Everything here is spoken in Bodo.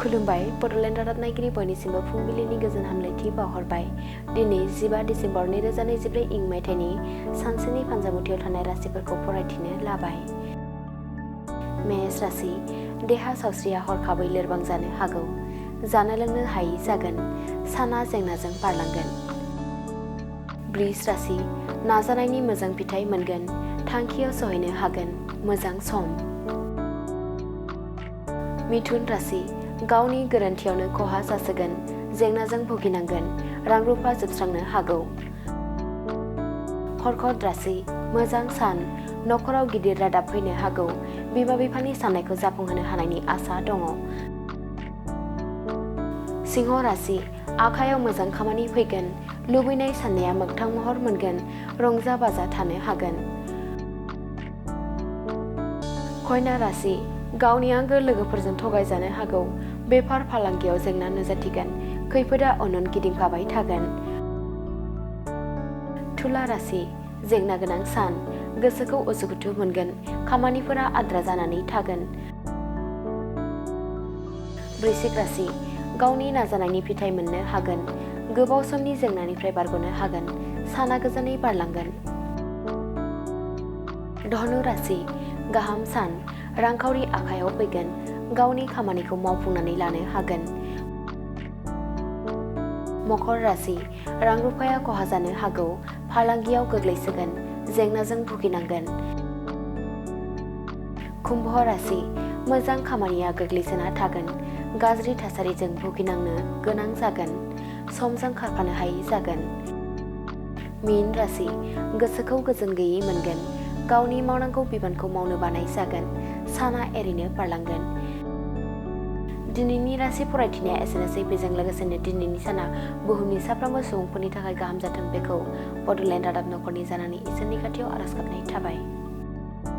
खुलुमबाय बड'लेण्ड रादाब नायगिरि बयनिसिमबो फुंबिलिनि गोजोन हामलायथि बावहरबाय। दिनै 15 दिसेम्बर 2024 इं मायथाइनि सानसेनि फानजामुथियाव थानाय राशिफोरखौ फरायथिनो लाबाय। मेष राशि देहा सावस्रिया हरखाबै लोरबां जानो हागौ। जानो लोंनो हायै जागोन। साना जेंनाजों बारलांगोन। वृष राशि नाजानायनि मोजां फिथाइ मोनगोन। थांखियाव सहैनो हागोन। मोजां सम। मिथुन राशि गावनि गोरोन्थियावनो खहा जासोगोन। जेंनाजों भुगिनांगोन। रां रुफा जोबस्रांनो हागौ। कर्कट राशि मोजां सान। नखराव गिदिर रादाब फैनो हागौ। बिमा बिफानि साननायखौ जाफुंहोनो हानायनि आसा दङ। सिंह राशि आखायाव मोजां खामानि फैगोन। लुबैनाय साननाया मोगथां महर मोनगोन। रंजा बाजा थानो हागोन। कन्या राशि गावनि आंगो लोगोफोरजों थगायजानो हागौ। बेफार फालांगियाव जेंना नुजाथिगोन। खैफोदा उन गिदिंफाबाय थागोन। तुला राशि जेंना गोनां सान। गोसोखौ उसुखुथु मोनगोन। खामानिफोरा आद्रा जानानै थागोन। वृश्चिक राशि गावनि नाजानायनि फिथाइ मोननो हागोन। गोबाव समनि जेंनानिफ्राय बारग'नो हागोन। साना गोजोनै बारलांगोन। धनु राशि गाहाम सान। रांखावरि आखायाव फैगोन। गावनि खामानिखौ मावफुंनानै लानो हागोन। मकर राशि रां रुफाया खहा जानो हागौ। फालांगियाव गोग्लैसोगोन। जेंनाजों भुगिनांगोन। कुम्भ राशि मोजां खामानिया गोग्लैसोना थागोन। गाज्रि थासारिजों भुगिनांनो गोनां जागोन। समजों खारफानो हायै जागोन। मीन राशि गोसोखौ गोजोन गैयै मोनगोन। गावनि मावनांगौ बिबानखौ मावनो बानाय जागोन। साना एरैनो बारलांगोन। दिनैनि राशि फरायथिनाया एसेनोसै। बेजों लोगोसेनो दिनैनि साना बुहुमनि साफ्रोमबो सुबुंफोरनि थाखाय गाहाम जाथों बेखौ बड'लेण्ड रादाब नखरनि जानानै इसोरनि खाथियाव आरज गाबनाय थाबाय।